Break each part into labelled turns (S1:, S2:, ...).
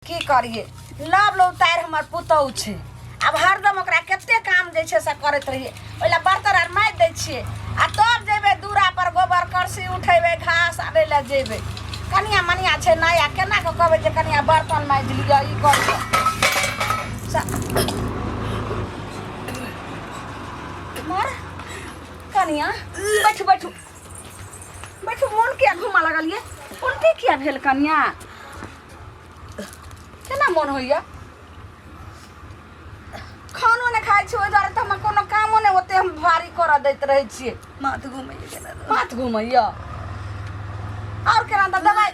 S1: की करिए लव लो उतारि हमर पुतहु छै। आब हरदम ओकरा कते काम जे छै से करैत रहियै, ओहि लए बर्तन आर माजि दै छियै आ तब जेबै दूरा पर गोबर करसी उठेबै, घास आनै लए जेबै। कनिया मनिया छै नया, केना कऽ कहबै जे कनिया बर्तन माजि लिअ, ई कऽ लिअ। मर कनिया, बैठू बैठू बैठू। मोन किया घुमा लगलियै? उल्टी किया भेल कनिया? केना मोन होइया? खानो नहि खाइ छी, ओहि दुआरे तऽ हमरा कोनो कामो नहि ओते हम भारी करऽ दैत रहै छियै।
S2: माथ घुमैया केना दन।
S1: माथ घुमैया आओर केना? तऽ दवाइ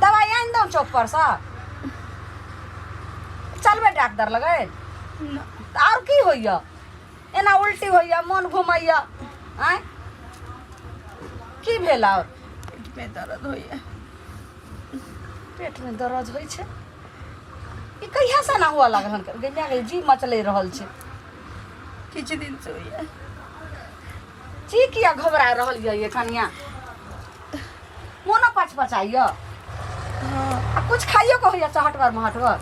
S1: दवाइ आनि दौं चौक परसँ? चलबै डॉक्टर लगै?
S2: ना।
S1: तऽ आओर की होइया? एना उल्टी होइया, मोन घुमैया, आँय की भेल आओर?
S2: पेटमे दर्द होइया।
S1: पेटमे दर्द होइ छै? ई कहिया से एना हुअ लागल हन? गे माय गे, जी मचलै रहल छै।
S2: किछु दिन से होइया।
S1: जी किया घबरा रहल यऽ ये कनिया? मोनो पच पचाइया?
S2: हाँ।
S1: आ कुछ खाइयो के होइया चहटगर महटगर?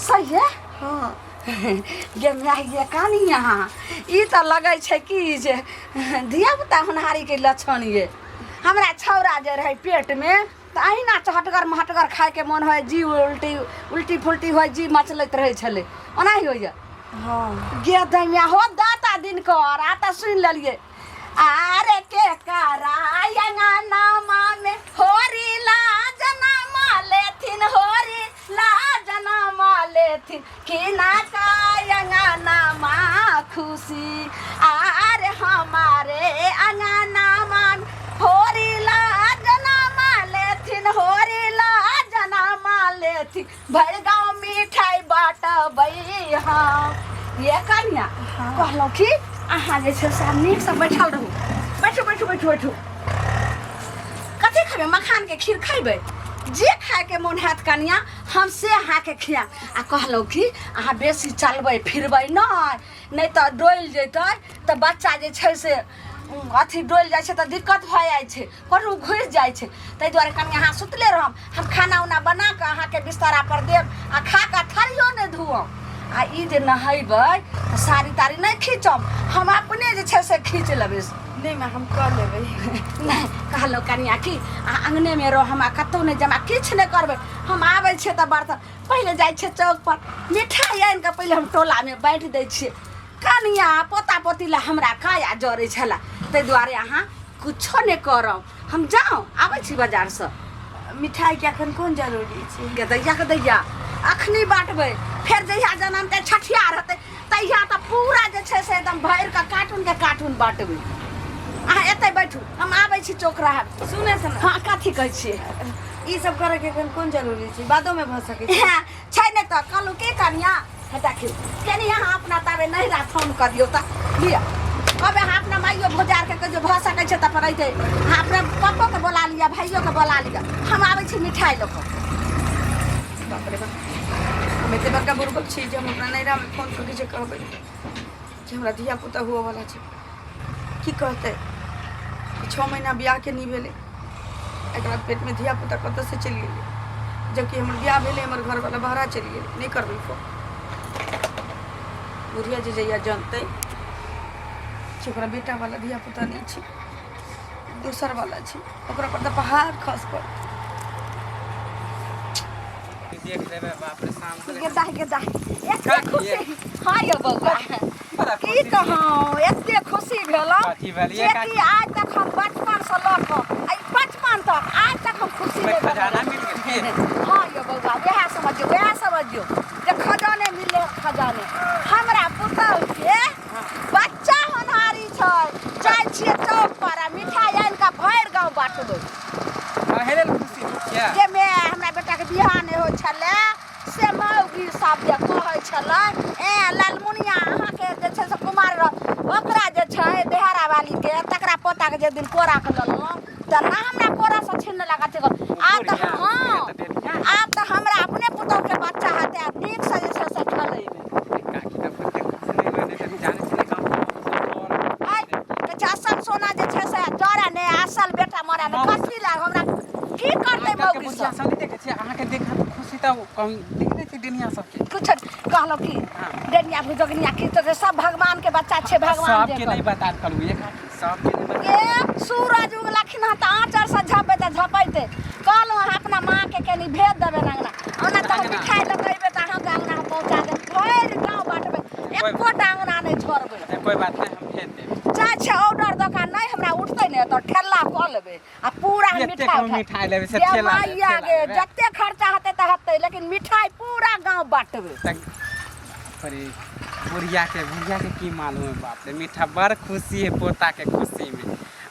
S1: सही है?
S2: हाँ।
S1: गे माय गे कनिया, ई तऽ लगै छै कि जे धियापुता होनहारीके लक्षण ये। हमरा छौड़ा जे रहै पेटमे तऽ अहिना चहटगर महटगर खाइके मोन होइ, जी उल्टी उल्टी फुल्टी होइ, जी मचलैत रहै छलै। ओनाही होइए?
S2: हाँ।
S1: गे दैया हो दाता दिन कर आ तऽ सुनि लेलियै। आरे के करायंगनामा में होरी लाजना लेथिन, होरी लाजना लेथिन कि ना कायंगनामा खुशी। आरे हमारे अंगनामा होरी लाजना लेथिन, होरी लाजना लेथिन, भरि गाँव मिठाई बाँटबै हम। ये कनिया, कहलहुँ कि अहाँ जे छै से आब नीकसँ बैठल रहू। बैठू बैठू बैठू बैठू। कथी खेबै? मखानके खीर खैबै? जे खायके मोन हैत कनिया, हम से अहाँके खियाब। आ कहलहुँ कि अहाँ बेसी चलबै फिरबै नहि, नहि तऽ डोलि जेतै तऽ बच्चा जे छै से अथी डोलि जाइ छै तऽ दिक्कत भऽ जाइ छै, कतहु घुसि जाइ छै। ताहि दुआरे कनि अहाँ सुतले रहब, हम खाना उना बना कऽ अहाँके बिस्तरा पर देब आ खा कऽ थारियो नहि धोअब। आ ई जे नहेबै तऽ साड़ी ताड़ी नहि खींचब, हम अपने जे छै से खींच लेबै।
S2: नहि माय, हम कऽ लेबै।
S1: नहि, कहलहुँ कनिया कि अहाँ अङ्गनेमे रहब आ कतहु नहि जायब आ किछु नहि करबै। हम आबै छियै तऽ बर्तन पहिले जाइ छियै चौक पर, मिठाइ आनि कऽ पहिले हम टोलामे बाँटि दै छियै। कनिया, पोता पोती लए हमरा काया जरै छलए, ताहि दुआरे अहाँ किछो नहि करब। हम जाउ, आबै छी बाजारसँ।
S2: मिठाइके एखन कोन जरूरी छै?
S1: गे दैया के दैया, अखनी बाँटबै, फेर जहिया जनमतै, छठियार हेतै, तहिया तऽ पूरा जे छै से एकदम भरि कऽ कार्टूनके कार्टून बाँटबै। अहाँ एतै बैठू, हम आबै छी चौक रहब।
S2: सुने से
S1: हँ, कथी कहै छियै?
S2: ई सब करैके एखन कोन जरूरी छै? बादोमे भऽ सकै छै।
S1: हँ, छै नहि तऽ कहलहुँ की कनिया, हे देखियौ कनि अहाँ अपना ताबे नहिरा फोन कऽ दियौ तऽ लिअ। कहबै अहाँ अपना माइयो भौजारके कहियौ, भऽ सकै छै तऽ अपन अइतै। अहाँ अपना पप्पोके बोला लिअ, भाइयोके बोला लिअ, हम आबै छी मिठाइ लऽ कऽ।
S2: बाप रे बाप, हम एते बड़का बुड़बक छी जे हम अपना नैहरामे फोन कऽ के जे कहबै कि हमरा धिया पुता हुअवला छै? की कहतै कि 6 महीना बियाहके नहि भेलै, एकरा पेटमे धिया पुता कतऽसँ चलि गेलै, जबकि हमर बियाह भेलै, हमर घरवला बहरा चलि गेलै। नहि करबै फोन। बुढ़िया जे जहिया जानतै कि ओकरा बेटावला धिया पुता नहि छै, दोसरवला छै, ओकरा पर तऽ पहाड़ खस पड़तै।
S3: देख लेबै, बाप रे, शाम से
S1: गेदा गेदा एते खुशी। हाँ यौ बौआ,
S3: बड़ा
S1: की
S3: खुशी।
S1: कहूँ, एते खुशी भेलहुँ
S3: कथी भेल ये
S1: जे
S3: काकी?
S1: कि आज तक हम बचपन से लऽ कऽ एहि 55 तक आज तक हम खुशी
S3: ओहिमे
S1: नहि
S3: खजाना
S1: भेलहुँ।
S3: मिल गेल की?
S1: हाँ यौ बौआ, वएह समझियौ, वएह समझियौ जे खजाने मिललै। खजाने हमरा पुतहु के बच्चा होनहारी छै। जाइ छियै चौक पर आ मिठाई आनि कऽ भरि गाँव बाँटबै।
S3: अहे लेल खुशी छियै?
S1: जे मे हमरा बेटाके बियाह नहि होइ छलै से मौगी सब जे कहै छलै, ए लालमुनिया अहाँके जे छै से कुमार रह, ओकरा जे छै देहारा वालीके तकरा पोताके जे दिन कोरा के लेलहुँ तऽ ना हमरा कोरासँ छीन लेलक अथी आब तऽ हँ, आब तऽ हमरा अपने पुतहुके बच्चा हेतै आ नीकसँ जे छै से खेलेबै।
S3: काकी तऽ कतेक खुशी नहि भेलै, कनि जानै छी ने गाँव
S1: आइ कहै छै असल सोना जे छै से जरै नहि, असल बेटा मरै नहि। कथी लए हमरा की करतै
S3: आजकल के
S1: मौगी
S3: बुढ़िया
S1: सब?
S3: सब नहि देखै छियै अहाँके देखत खुशी तऽ तब कहूँ देख लै छी दुनिया सबके।
S1: कुछ कहलहुँ कि
S3: हाँ।
S1: डेनिया भुजगनिया की तो सब भगवान के बच्चा छै, भगवान
S3: सबके नहीं बता करू एक सबके नहीं बता।
S1: ए सूरज उगलखिन हँ तऽ आँचर से झपेते झपेते कहलहुँ अहाँ अपना माँ के कनी भेज देबै अंगना, ओना तऽ हम
S3: अंगना।
S1: मिठाइ लऽ कऽ अयबै तऽ अहाँके अंगना हम पहुँचा देब, भरि गाँव बाँटबै, एकोटा अंगना नहि छोड़बै।
S3: अच्छा, कोई बात नहीं, हम भेज देब।
S1: जाइ छै ऑर्डर दऽ कऽ, नहि हमरा उठतै ने तऽ ठेला कऽ लेबै आ पूरा
S3: एतेक
S1: मिठाइ
S3: हम
S1: उठा-
S3: मिठाइ लेबै से
S1: जे
S3: ठेला लेबै,
S1: मैया
S3: ठेला
S1: गे
S3: लेबै।
S1: जते खर्चा हेतै तऽ हेतै, लेकिन मिठाइ पूरा गाँव बाँटबै।
S3: तक अरे बुढ़िया के की मालूम है, बाप रे, मीठा बड़ खुशी है पोता के खुशी में,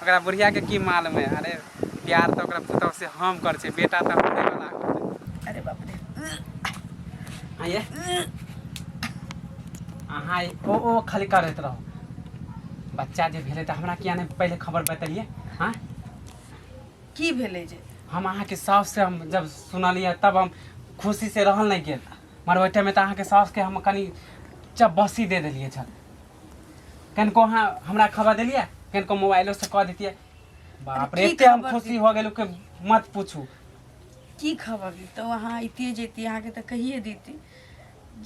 S3: ओकरा बुढ़िया के की मालूम है। अरे प्यार तऽ ओकरा पुतहु से हम करै छियै, बेटा तऽ हमरे वाला होतै।
S2: अरे बाप रे।
S3: हाँ ये अहाँ ओ खाली करैत रहू। बच्चा जे भेलै तऽ हमरा किया नहि पहिले खबर बतेलियै? हाँ?
S2: की भेलै जे?
S3: हम अहाँके साउस से हम जब सुनलियै तब हम खुशी से रहल नहि गेल, मगर ओहि टाइममे तऽ अहाँके साउसके हम कनि चपबसी दे देलियै छल। कनिको अहाँ हमरा खबर देलियै? कनिको मोबाइलोसँ कऽ दैतियै। बाप रे,
S2: की
S3: एते हम
S2: खबर
S3: खुशी
S2: दी?
S3: हो गेलहुँ कि मत पूछू।
S2: की खबर दी? तऽ अहाँ अइतियै जैतियै, अहाँके तऽ कहिए दैती।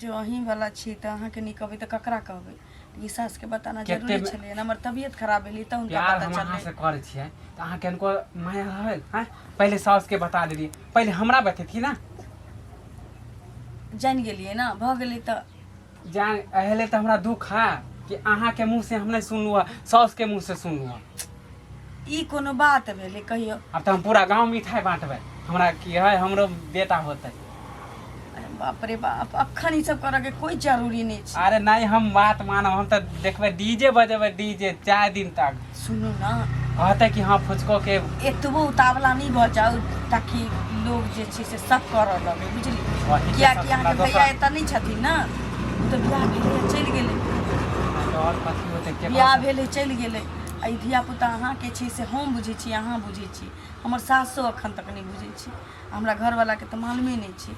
S2: जो अहीं वाला छी तऽ अहाँके नहि कहबै तऽ ककरा कहबै? लेकिन सासके बताना
S3: कते
S2: जरूरी छलै। हमर तबियत खराब भेलै तऽ हुनका
S3: प्यार
S2: पता
S3: हम अहाँ
S2: चललै।
S3: से करै छियै तऽ अहाँ कनिको माया रहल? हँ, पहिले साउसके बता देलियै, पहिले हमरा बतेथिन ने।
S2: जानि गेलियै ने, भऽ गेलै तऽ।
S3: जान एहिले तऽ हमरा दुख है कि अहाँके मुँह से हम नहि सुनलहुँ हँ, साउसके मुँह से सुनलहुँ हँ।
S2: ई कोनो बात भेलै कहियो?
S3: आब तऽ हम पूरा गाँव मिठाइ बाँटबै, हमरा की है, हमरो बेटा होतै।
S2: अरे बाप रे बाप, अखन ई सब करऽके कोइ जरूरी नहि छै।
S3: अरे नहि, हम बात मानब, हम तऽ देखबै डीजे बजेबै, डीजे 4 दिन तक।
S2: सुनू ने।
S3: कहतै कि हँ फुचको के।
S2: एतबो उतावला नहि भऽ जाउ ताकि लोग जे छै से शक करऽ लगै, बुझली?
S3: वही के
S2: कियाकि
S3: सब
S2: अहाँके
S3: हमरा
S2: भैया
S3: दोसर
S2: एतऽ नहि छथिन ने, ओ तऽ बियाह भेलै चलि गेलै।
S3: तऽ आओर कथी होतै केकरो
S2: बियाह भेलै चलि गेलै आ ई धिया पुता अहाँके छै से हम बुझै छी, अहाँ बुझै छी, हमर सासो अखन तक नहि बुझै छै। हमरा घरवालाके तऽ मालूमे नहि छै,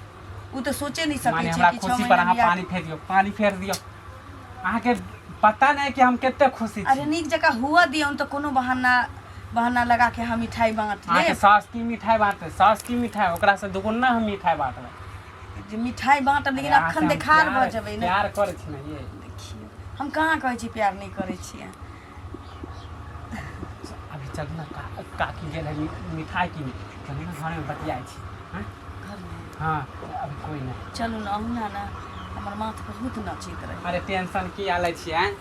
S2: ओ तऽ सोचे नहि सकै
S3: माने
S2: छै
S3: हमरा
S2: कि 6
S3: खुशी पर
S2: महीना
S3: अहाँ
S2: बियाह।
S3: पानी फेर दियौ, पानी फेर दियौ। अहाँके पता नहि कि हम कते खुशी
S2: अरे
S3: छी।
S2: नीक जकाँ हुअ दियौन तऽ कोनो बहाना बहाना लगा के हम मिठाई बाँट
S3: अहाँके
S2: लेब।
S3: सास की मिठाई बाँटतै, सास की मिठाई, ओकरा से दुगुना हम मिठाई बाँटबै।
S2: जे मिठाई बाँटब, लेकिन
S3: अरे अहाँ
S2: अखन
S3: से हम
S2: देखार भऽ
S3: प्यार-
S2: जेबै ने।
S3: प्यार करै छी ने ये।
S2: देखियौ, हम कहाँ कहै छी प्यार नहि करै छियै?
S3: अभी चलू ने, काकी गेल है मिठाई किने, चलू ने घरमे बतियाइ छी। हाँ?
S2: घरमे?
S3: हाँ, अभी कोई नहीं।
S2: चलू ने, अहुना ने हमर माथ बहुत नचैत रहै।
S3: अरे टेंशन किया लै छियै आँय?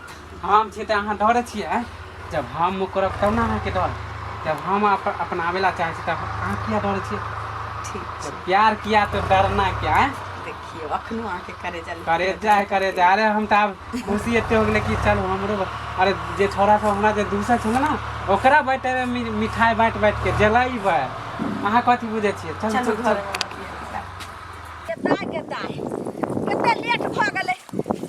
S3: हम छी तऽ अहाँ डरै छियै आँय? जब हम करब तब ने अहाँके डर। जब हम अपनाबै ला चाहै छी तब अहाँ किया डरै छियै?
S2: ठीक छै।
S3: जब प्यार किया तो डरना क्या आँय?
S2: देखियौ, अखनो अहाँके करेजा
S3: करे जा, करे जा। अरे हम तऽ आब खुशी एते हो गेलै कि चलू हमरो। अरे जे छौड़ा सब हमरा जे दूसै छलै ने, ओकरा बाँटेबै, मिठाई बाँटि बाँटि के जलेबै। अहाँ कथी बुझै छियै? चलू।
S2: चलू।
S3: चलू, चलू।
S2: घरमे बतियाइ।
S1: गेदा गेदा, कते लेट भऽ गेलै,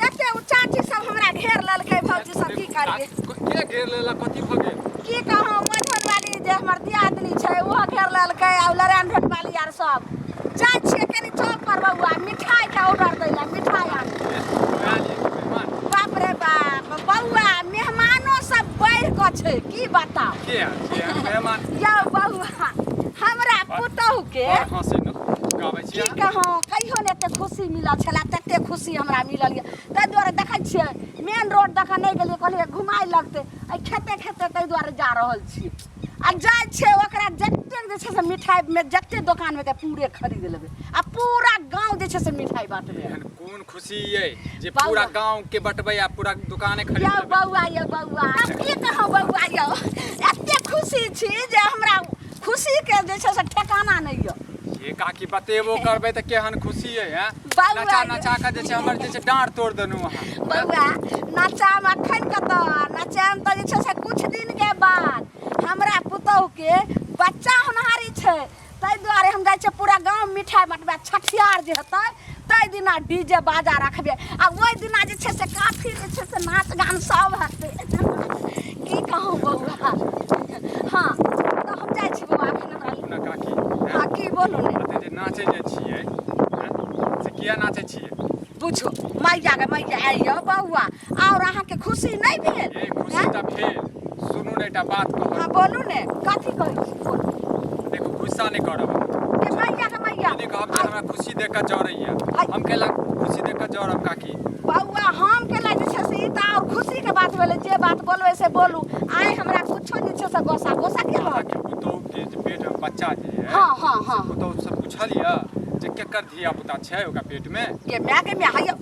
S1: तते ओ चाची सब हमरा घेर लेलकै, भौजी सब, की करियै?
S4: के घेर लेलक? कथी भऽ गेल?
S1: की कहूँ, मझोन वाली जे हमर दियादनी छै ओहो घेर लेलकै आ लड़ान ढोट वाली आर सब। जाइ छियै कनि चौक पर बौआ, मिठाई के ऑर्डर दै लए, मिठाई आनै।
S4: मेहमान?
S1: बाप रे बाप, बौआ, मेहमानो सब बढ़ि कऽ छै, की बताउ।
S4: के आयल छै मेहमान?
S1: यौ बौआ, हमरा पुतहु के
S4: बड़ हँसी न गाबै
S1: की
S4: छी।
S1: कहूँ, कहियो ने एते खुशी मिलल छलै तते खुशी हमरा मिलल यऽ। ताहि दुआरे देखै छियै मेन रोड दऽ कऽ नहि गेलियै, कहलियै घुमाइ लगतै एहि खेते खेते, ताहि दुआरे जा रहल छी। आ जाइ छियै ओकरा जतेक जे छै से मिठाइमे जते दोकानमे हेतै पूरे खरीद लेबै आ पूरा गाँव जे छै से मिठाइ बाँटबै।
S4: एहन कोन खुशी ये जे
S1: बौआ।
S4: पूरा गांव के बटबै आ पूरा दुकाने खरीद
S1: यौ
S4: लेबै?
S1: बौआ, यौ बौआ, आब की कहूँ बौआ, यौ एते खुशी छी जे हमरा खुशीके जे छै से ठेकाना नहि यऽ।
S4: ये काकी, बतेबो करबै तऽ केहन खुशी ये हैं?
S1: बौआ
S4: नचा
S1: ये।
S4: नचा के जे छै हमर जे छै डाँड़ तोड़ देलहुँ अहाँ।
S1: बौआ, नचाम अखन कतऽ, नचाम तऽ जे छै से कुछ दिन के बाद। हमरा पुतहु के बच्चा होनहारी छै, ताहि दुआरे हम जाइ छियै पूरा गाँव मिठाइ बँटबै। छठियार जे हेतै ताहि दिना डीजे बाजा रखबै आ ओहि दिना जे छै से काफी जे छै से नाच गान सब हेतै। की कहूँ बौआ। हाँ, तऽ हम जाइ छी बौआ, अखन हमरा
S4: ना काकी।
S1: हाँ, की बोलू ने।
S4: एते जे नाचै जे छियै हैं, से किया नाचै छियै?
S1: बुझो मैया गे मैया। आइयो बौआ, आओर अहाँके खुशी नहि भेल?
S4: ये खुशी
S1: हैं?
S4: तऽ भेल। सुनू ने, एकटा बात कहब।
S1: हाँ, बोलू ने, कथी कहै छी, बोलू।
S4: देखू, गुस्सा नहि करब।
S1: ए मैया गे मैया।
S4: ई नहि कहब जे हमरा खुशी देख कऽ जरैया।
S1: हाय।
S4: हम केला खुशी देख कऽ जरब काकी?
S1: बौआ, हम केला जे छै से ई तऽ आओर खुशीके बात भेलै। जे बात बोलबै से बोलू। आइ हमरा कुछो जे छै से गोसा गोसा के रहत।
S4: अहाँके पुतहु के जे पेट मे बच्चा जे है,
S1: हँ हँ हँ,
S4: पुतहु से पूछलियै जे केकर धिया पुता छै ओकरा पेट मे?
S1: गे माय, गे माय, हैया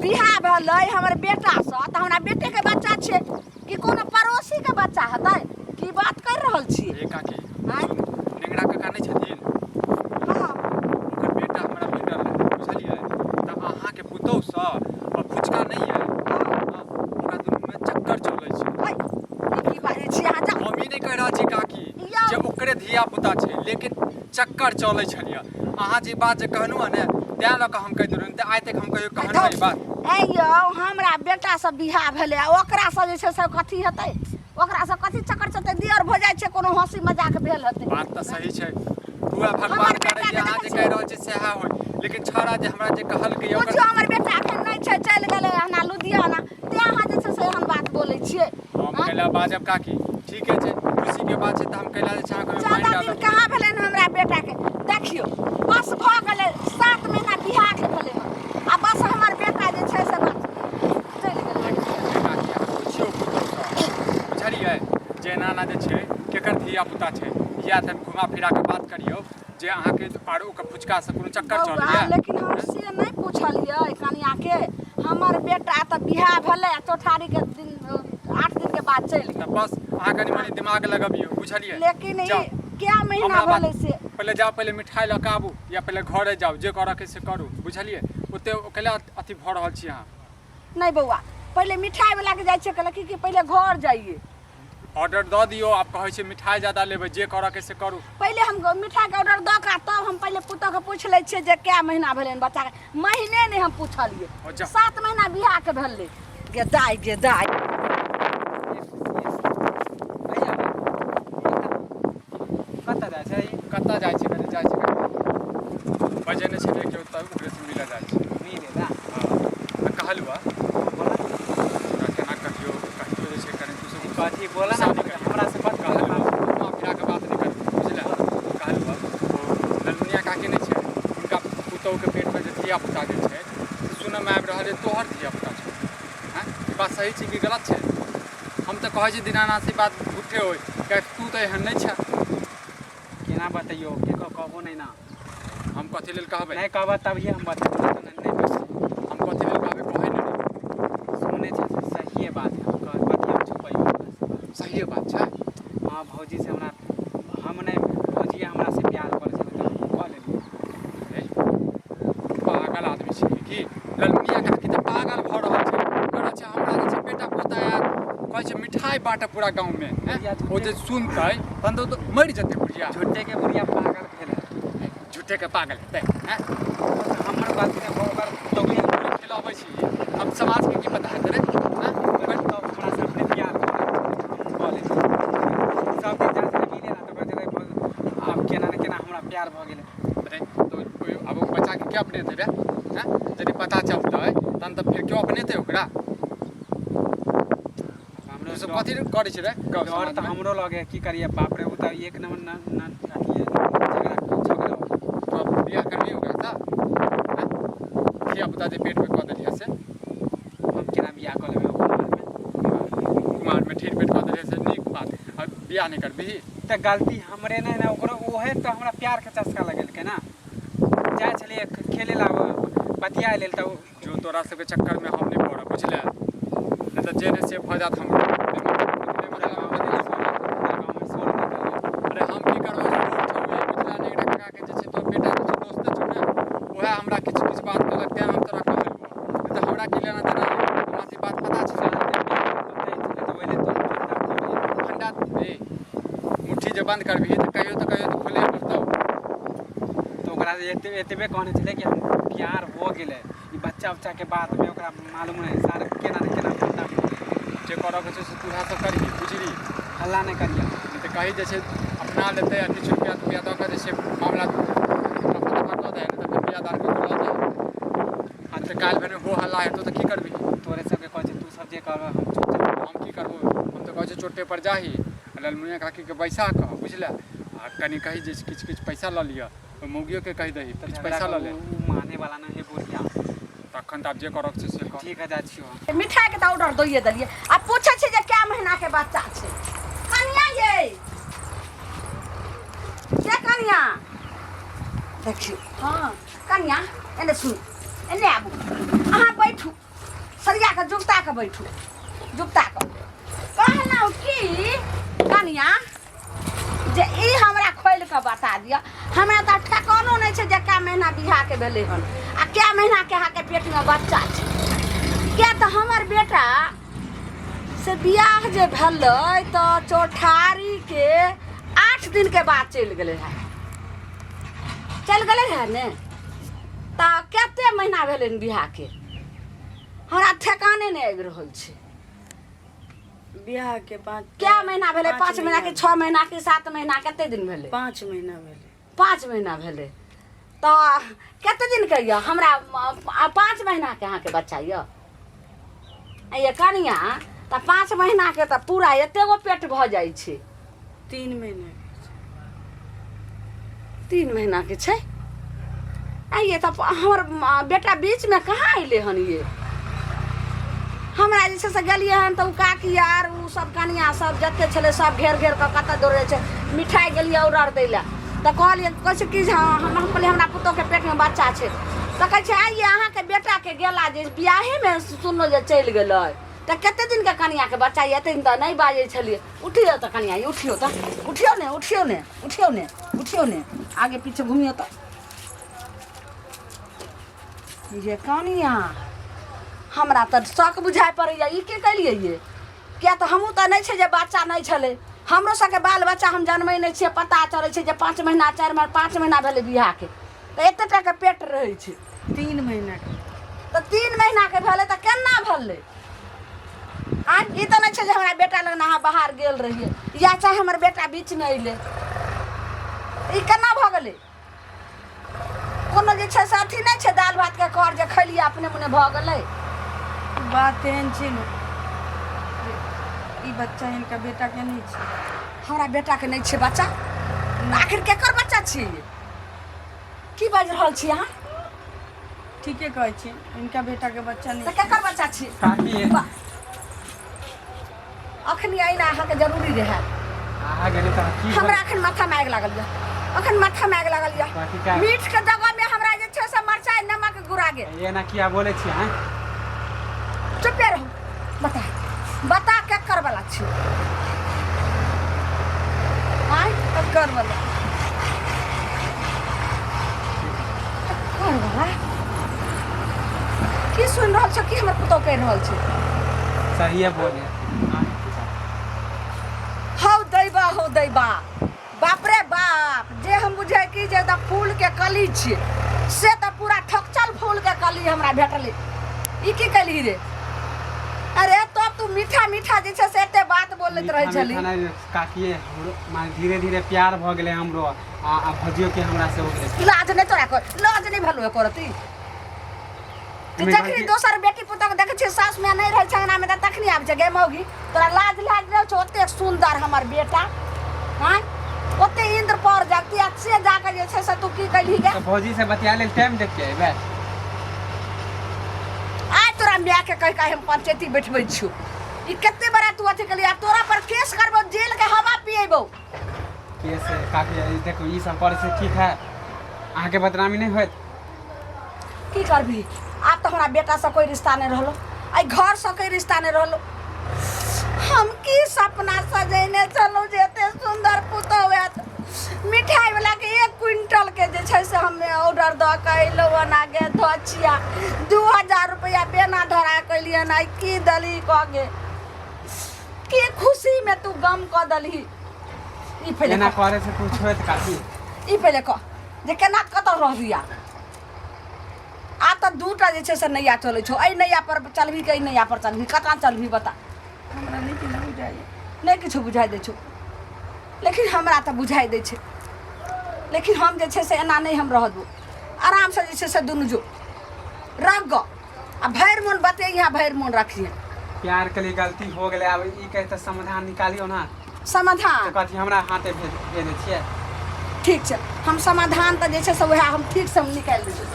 S1: बियाह भेलै हमर बेटासँ तऽ हमरा बेटेके बच्चा छै कि कोनो पड़ोसीके बच्चा हेतै? की बात कर रहल छियै?
S4: हे काकी।
S1: आँय?
S4: सुनू, नेंगरा काका नहि छथिन?
S1: हँ।
S4: ओकर बेटा हमरा भेटल रहै, बुझलियै? तऽ अहाँके पुतहुसँ आ फुचका नहि यऽ, हँ, ओकरा दुनूमे चक्कर चलै छै।
S1: है, ई की बाजै छी अहाँ? जाउ।
S4: हम ई नहि कहि रहल छी काकी
S1: यौ।
S4: जे ओकरे धिया पुता छै, लेकिन चक्कर चलै छलियै। अहाँ जे बात जे कहलहुँ हँ ने, तेँ लऽ कऽ हम कहि देलहुँ, तऽ आइ तक हम कहियो कहलहुँ ई बात?
S1: ऐ यौ, हमरा बेटासँ बियाह भेलै आ ओकरासँ जे छै से कथी हेतै? ओकरासँ कथी चक्कर चलतै? दियर भऽ जाइ छै, कोनो हँसी मजाक भेल हेतै।
S4: बात तऽ सही छै हुआ, भगवान
S1: हमर
S4: करे
S1: बेटाके
S4: जे अहाँ
S1: देखै
S4: जे कहि रहल छी सएह होय, लेकिन छौड़ा जे हमरा जे कहलकै ओकर
S1: बुझियौ, हमर बेटा एखन नहि छै, चलि गेलै हना लुधियाना, तेँ अहाँ जे छै से एहन बात बोलै छियै।
S4: हम
S1: आँय?
S4: कैला बाजब काकी? ठीके छै, खुशीके बात छै तऽ हम कैला जे छै अहाँके ओहिमे पानि
S1: ज्यादा दिन
S4: डालब?
S1: कहाँ भेलै हन हमरा बेटाके? देखियौ, बस भऽ गेलै 7 महीना बियाहके भेलै हन आ बस हमर बेटा जे छै से बस चलि गेलै।
S4: काकी, अहाँ पुछियौ पुतहुसँ, बुझलियै, जे एना एना जे छै केकर धिया पुता छै। या तऽ घुमा फिरा कऽ बात करियौ जे अहाँके आरो ओकर फुचकासँ कोनो चक्कर
S1: बौआ,
S4: चलैया।
S1: लेकिन हम से नहि पुछलियै कनियाके। हमर बेटा तऽ बियाह भेलै आ चौठारीके दिन 8 दिनके बाद चलि गेल।
S4: तऽ बस अहाँ कनि मनि दिमाग लगबियौ, बुझलियै?
S1: लेकिन ई
S4: जाउ।
S1: क्या महीना
S4: हमरा बात-
S1: भेलै से
S4: पहिले जाउ, पहिले मिठाइ लऽ कऽ आबू या पहिले घरे जाउ, जे करऽके से करू, बुझलियै? ओते कैला अथी भऽ रहल छी अहाँ?
S1: नहि बौआ, पहिले मिठाई वाला के जाइ छियै। कहलक कि पहिले घर जाइए।
S4: ऑर्डर दऽ दियौ। आब कहै छै मिठाइ ज्यादा लेबै, जे करऽके से करू।
S1: पहिले हम मिठाइके ऑर्डर दऽ कऽ तब हम पहिले पुतोहके पूछि लै छियै जे कए महीना भेलै हन बच्चाके। महीने नहि हम पुछलियै।
S4: ओ जा।
S1: 7 महीना बियाहके भेलै। गे दाइ, गे दाइ।
S3: भैया, कतऽ जाइ छै?
S4: कतऽ जाइ छै? कनि जाइ छै, कनि बजेने छलियै केओ तऽ ओकरेसँ मिलऽ जाइ छै।
S3: मिले ला?
S4: हँ, आ कहलहुँ हँ।
S3: बोला।
S4: ओकरा केना कहियौ? कहियौ जे छै कनि तू सब
S3: कथी बोला ना।
S4: शादी करियौ।
S3: हमरा से बात।
S4: कहलहुँ, घुमा फिरा कऽ बात नहि करू, बुझले? कहलहुँ हँ, ओ ललमुनिया काकी नहि छै, हुनका पुतोहुके पेटमे जे धिया पुता जे छै से सुनऽमे आबि रहल छै तोहर धिया पुता छौ। हँ, ई बात सही छै कि गलत छै? हम तऽ कहै छी दीनानाथ से ई बात झूठे होइ, किएकि तू तऽ एहन नहि छै।
S3: केना बतैयौ? केको कहबो नहि ना।
S4: हम कथी लेल कहबै?
S3: नहि कहबऽ तभिए हम बतेबो, नहि तऽ नहि बतेबो।
S4: हम कथी लेल कहबै? कहै नहि।
S3: सुनै छै से सहिए बात है। हम कह कथी हम छुपैयौ ओकरा से बात?
S4: सहिए बात छै।
S3: हँ, भौजी से हमरा, हम नहि, भौजिए हमरा से प्यार करै छलै तऽ हम कऽ लेलियै।
S4: हे, पागल आदमी छै की? ललमुनिया काकी तऽ पागल भऽ रहल छै। कहै छै हमरा जे छै बेटा पोता आयत, कहै छै मिठाइ बाँटब पूरा गाँवमे। हैं?
S3: बुढ़िया
S4: ओ जे सुनतै तहन तऽ ओ तऽ मरि जेतै बुढ़िया।
S3: झूठे के बुढ़िया पागल भेल है।
S4: झूठेके पागल हेतै? हैं?
S3: हमर गलती नहि, ओकर पुतौहे।
S4: खिलाबै छी हम, समाजके की पता हेतै रे? हैं?
S3: ओकर पुतौह हमरा से अपने प्यार कऽ लेलियै। सबके जाइ छलै मिले ला तऽ कहै छलै आब केना ने केना हमरा प्यार भऽ गेलै।
S4: अरे, तऽ आब ओ बच्चाके के अपनेतै रे? हैं, यदि पता चलतै तहन तऽ फेर केओ अपनेतै ओकरा?
S3: हमरो
S4: तू सब कथी करै छै रे गाँव
S3: डर तऽ
S4: समाजमे?
S3: हमरो लगे, की करिए बाप रे, ओ तऽ एक नंबर न न अथी है, झगड़ा झगड़ा।
S4: तू आब बियाह करबही ओकरासँ? हैं, धिया पुता जे पेटमे कऽ देलियै से?
S3: हम केना बियाह कऽ लेबै कुमारमे?
S4: कुमारमे ठीर पेट कऽ देलियै से नीक बात, आ बियाह नहि करबिही?
S3: तऽ गलती हमरे नहि ने, ओकरो। ओहे तऽ हमरा प्यारके चस्का लगेलकै ने। जाइ छलियै खेले ला, बतियाए लेल तऽ
S4: जो, तोरा सबके चक्करमे हम नहि पड़ब, बुझले? नहि तऽ जे नहि से भऽ जायत हमरो।
S3: गाँवमे शोर नहि करियै।
S4: अरे, हम की करबै शोर छौ? बुझला नहि, एकरा काकाके जे छै तोहर बेटा जे छै, दोस्ते छौ ने, उएह हमरा किछु किछु बात कहलक, तेँ हम तोरा कहलहुँ, नहि तऽ हमरा की लेना देना? हमरा तऽ ई बात पता छै।
S3: तऽ ओहि लेल तो
S4: ठण्डा ए मुट्ठी जे बन्द करबिही तऽ कहियो तऽ खुले पड़तौ।
S3: तऽ ओकरा एते एतबे कहने छलै कि हम प्यार हो गेलै। ई बच्चा उच्चाके बातमे ओकरा मालूम नहि, सार केना ने केना ठण्डा भऽ गेलै।
S4: जे करऽके छै से तूहे सब करही, बुझली?
S3: हल्ला नहि करियै।
S4: नहि तऽ कही जे छै अपना लेतै आ किछु रुपया तुपया दऽ कऽ जे छै मामला रफा दफा कऽ दे, नहि तऽ फेर बियाह दान कऽ कऽ लऽ जाए।
S3: हाँ।
S4: तऽ काल्हि भेने हो हल्ला हेतौ तऽ की करबिही?
S3: तोरे सबके कहै छै, तू सब जे करबह हम चुपचाप।
S4: हम की करबो? हम तऽ कहै छियै चोटे पर जाही आ ललमुनिया काकीके बैसा कऽ, बुझले, आ कनि कही जे किछु किछु पैसा लऽ लिअ। ओहि मौगियोके कहि दही
S3: तऽ
S4: किछु
S3: झगड़ा
S4: पैसा लऽ ले।
S3: उ माने वाला नहीं है बुढ़िया।
S4: तखन तऽ आब जे करक छै से कर।
S3: ठीक है, जाइ छियौ हम।
S1: मिठाई के तऽ ऑर्डर दैये देलियै आ पूछै छै जे कै महीना के बच्चा छै। कनिया ये के कनिया देखियौ। हँ कनिया एने सुन, एने आबू, अहाँ बैठू, सरिया के जुगता के बैठू, जुगता के। कहलहुँ कि कनिया जे ई हमरा खोलि कऽ बता दिअ, हमरा तऽ ठेकानो नहि छै जे कै महीना बियाहके भेलै हन आ कै महीनाके अहाँके पेटमे बच्चा छै। किया तऽ हमर बेटा से बियाह जे भेलै तऽ चौठारीके 8 दिनके बाद चलि गेलै हँ, चलि गेलै हँ ने, तऽ कते महीना भेलै हन बियाहके? हमरा ठेकाने नहि आबि रहल छै।
S2: बियाह के 5
S1: क्या महीना भेलै? 5 महीना के 6 महीना के 7 महीना कते दिन भेलै?
S2: 5 महीना भेलै।
S1: 5 महीना भेलै तऽ कते दिन के यऽ? हमरा 5 महीना के अहाँके बच्चा यऽ। ये कनिया तऽ 5 महीना के तऽ पूरा एते गो पेट भऽ जाइ छै।
S2: 3 महीना।
S1: 3 महीना के छै। आ ये तऽ हमर बेटा बीचमे कहाँ अयलै हन? ये हमरा जे छै से गेलियै हन तऽ ओ काकी आर ओ सब कनिया सब जते छलै सब घेर घेर कऽ कतऽ दौड़ै छै। मिठाइ गेलियै ऑर्डर दै लए तऽ कहलियै, कहै छै कि हँ, हम कहलियै हमरा पुतोहके पेटमे बच्चा छै। तऽ कहै छै आइये अहाँके बेटाके गेला जे बियाहेमे सुनलहुँ जे चलि गेलै तऽ कते दिनके कनियाके बच्चा यऽ? एते दिन तऽ नहि बाजै छलियै। उठियौ तऽ कनिया, उठियौ तऽ, उठियौ ने, उठियौ ने, उठियौ ने, उठियौ ने, आगे पीछे घुमियौ तऽ। ये कनिया हमरा तऽ शक बुझाइ पड़ैए, ई की केलियै ये? किया तऽ हमहूँ तऽ नहि छै जे बच्चा नहि छलै, हमरो सबके बाल बच्चा हम जनमै नहि छियै। पता चलै छै जे 5 महीना 4 महीना 5 महीना भेलै बियाहके तऽ एते टाके पेट रहै छै।
S2: 3 महीनाके
S1: तऽ 3 महीनाके भेलै तऽ केना भेलै? आँय, ई तऽ नहि छै जे हमरा बेटा लग अहाँ बाहर गेल रहियै या चाहे हमर बेटा बीचमे अयलै, ई केना भऽ गेलै? कोनो जे छै से अथी नहि छै, दालि भातके कर जे खैलियै अपने मने भऽ गेलै।
S2: बात एहन छै ने जे ई बच्चा हिनका बेटाके नहि छै।
S1: हमरा बेटाके नहि छै बच्चा? आखिर केकर बच्चा छियै? की बाजि रहल छी अहाँ?
S2: ठीके कहै छी, हिनका बेटाके बच्चा नहि।
S1: तऽ केकर बच्चा छी?
S3: काकी
S1: अखनी अइना अहाँके जरूरी रहै।
S3: अहाँ गेली तऽ की
S1: हमरा अखन माथामे आगि लागल यऽ, अखन माथामे आगि लागल यऽ।
S3: बाकी का
S1: मीठ के जगहमे हमरा जे छै से मरचाइ नमक गुरा गेल।
S3: एना किया बोलै छी अहाँ?
S1: चुपे रहू। बता, बता केकर वाला छी? आँय,
S2: ककर वाला?
S1: केकर वाला? की सुनि रहल छौ? की हमर पुतहु कहि रहल छै?
S3: सहिए बोले।
S1: हौ दैबा, हौ दैबा, बाप रे बाप, जे हम बुझै कि जे तऽ फूल के कली छियै से तऽ पूरा ठकचल फूल के कली हमरा भेटलै। ई की केलही रे? अरे तब तू मीठा मीठा जे छै से एते बात बोलैत रहै छली।
S3: मीठा नहि काकिए, हमरो माने धीरे धीरे प्यार भऽ गेलै हमरो आ भजियो के हमरा से हो गेलै।
S1: लाज नहि तोरा कर, लाज नहि भेलौ एको रत्ती?
S3: एहिमे
S1: जखनी
S3: गलती-
S1: दोसर बेटी पुतोह के देखै छियै सासु माय नहि रहै छै अंगनामे तऽ तखनी आबै छै। गे मौगी, तोरा लाज लाज नहि छौ? ओतेक सुन्दर हमर बेटा, आँय, ओते इंद्र पर जगती आ से जाके जे छै से तू की कैलही गे?
S3: तऽ भौजी से बतिया लेल टाइम देख के अयबै।
S1: आइ तोरा माय के कहि कहि हम पंचायती बैठबै छियौ। ई कते बड़ा तू अथी केलही? आ तोरा पर केस करबौ, जेल के हवा पिएबौ।
S3: केस काकी, ई देखो, ई सब करै से ठीक है? अहाँके बदनामी नहि होयत?
S1: की करबही, आब तऽ हमरा बेटासँ कोइ रिश्ता नहि रहलो, एहि घरसँ कोइ रिश्ता नहि रहलो। हम की सपना सजेने छलहुँ जे एते सुन्दर पुतहु आयत। मिठाई वाला के 1 क्विंटल के जे छै से हम ऑर्डर दऽ के अयलहुँ हन आ गे धचिया 2000 रुपैआ बेना धरा कयलियन। आइ की दलही कऽ गे? की खुशीमे तू गम कऽ दलही? ई पहिले
S3: एना
S1: कह।
S3: करे से कुछ होयत काकी?
S1: ई पहिले कह जे केना कतऽ रहबी? आ आब तऽ दूटा जे छै से नैया चलै छौ, एहि नैया पर चलबही कि एहि नैया पर चलबही? कतऽ चलबही बता।
S2: हमरा नहि किछु बुझाइए।
S1: नहि किछो बुझाइ दै छौ, लेकिन हमरा तऽ बुझाइ दै छै। लेकिन हम जे छै से एना नहि हम रह देबो। आरामसँ जे छै से दुनू जो रख गऽ आ भरि मोन बतैहे, भरि मोन रखिहे।
S3: प्यार के लिए गलती हो गेलै, आब ई कहि तऽ समाधान निकालियौ ने।
S1: समाधान
S3: तऽ कथी हमरा हाथे भेज भेजै छियै?
S1: ठीक छै, हम समाधान तऽ जे छै से उएह हम ठीकसँ हम निकालि दै छियै।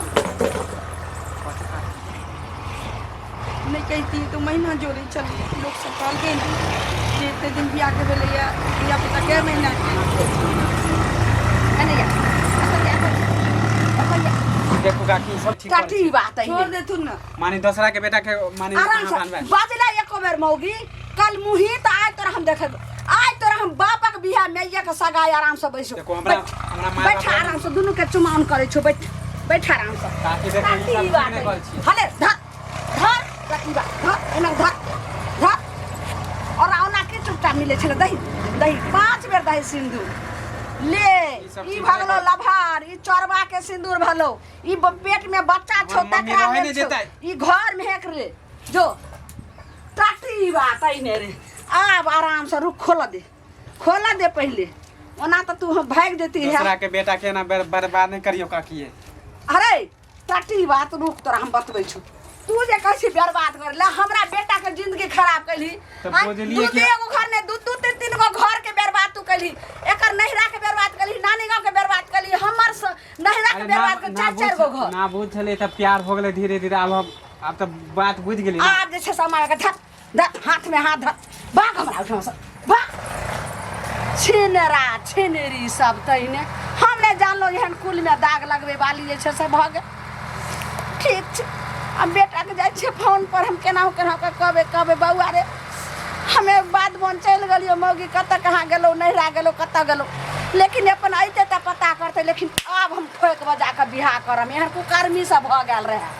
S2: नहि कहितियै तऽ महीना जोड़ै छलियै। लोकसभ कहलकै ने जे एते दिन बियाहके भेलैए, धिया पुता कए महीनाके।
S1: एने या, एतऽ या, एतऽ या।
S3: देखू काकी, सब ठीक करै
S1: काटी
S3: छी।
S1: ई बात है।
S2: छोड़ देथुन ने।
S3: माने दोसरा के बेटा के माने
S1: आराम
S3: अहाँ
S1: से
S3: बनबै।
S1: बजला एको बेर मौगी कल मुही तऽ आइ तोरा हम देख, आइ तोरा हम बापक बियाह मैया के सगाई आराम से बैसो।
S3: देखो, हमरा
S1: बैठ,
S3: हमरा माय
S1: बैठ
S3: बाप
S1: आराम से, दुनू के चुमाउन करै छौ। बैठ बैठ आराम से।
S3: काकी, देखो, ई
S1: काटी
S3: सब
S1: ई बात
S3: ठीक नहि
S1: है।
S3: करै छियै।
S1: हले धर धर काटी बात धर, एना धर धर। और ओना की चुपचाप मिलै छलै? दही दही 5 बेर दही सिन्दूर ले।
S3: ई सब
S1: ई
S3: चीज
S1: भगलो
S3: नहि कर।
S1: लभार, ई चोरबा के सिन्दूर भलो। ई पेट में बच्चा छौ
S3: हमर मम्मी
S1: तकरा
S3: रहै
S1: लेल
S3: नहि
S1: छौ।
S3: देतै।
S1: ई घर में हेक रे जो टाटी बात ने रे। आब आराम से रुक, खोल दे, खोल दे पहले, ओना तऽ तू हम भागि जेती है।
S3: दोसरा के बेटा के एना बर्बाद नहि करियौ काकी।
S1: अरे टाटी बात, रुक, तोरा हम बतबै छौ। तू जे कहै छी बर्बाद कर ले, हमरा बेटा के जिंदगी खराब कैली।
S3: तऽ
S1: आँय,
S3: बुझलियै
S1: दू
S3: कि-
S1: एगो घर ने दू दू तीन तीन गो घर के बर्बाद तू कैली। एकर नहिरा के बर्बाद कैली, नानी गाँव के बर्बाद कैली, हमर नहिरा के
S3: अरे
S1: बर्बाद कर,
S3: ना
S1: चार चार गो घर।
S3: ना बुझ छलै तऽ प्यार हो गेलै धीरे धीरे। आब हम आब तऽ बात बुझि गेली ना।
S1: आब जे छै समय के धर धर, हाथ में हाथ धर, भाग हमरा ओहिठाम से भाग। छिनरा छिनरी सब तहिने हम नहि जानलहुँ एहन कुलमे दाग लगबै वाली जे छै से भऽ गेल। ठीक छै, हम बेटाके जाइ छियै फोन पर, हम केनाहु केनाहु कऽ कहबै कहबै बौआ रे, हमे बाध बन चलि गेलियौ, मौगी कतऽ कहाँ गेलहुँ, नैहरा गेलहुँ, कतऽ गेलहुँ, लेकिन अपन अयतै तऽ पता करतै। लेकिन आब हम ठोकि बजा कऽ बियाह करब, एहन कुकर्मी सब भऽ गेल रहए।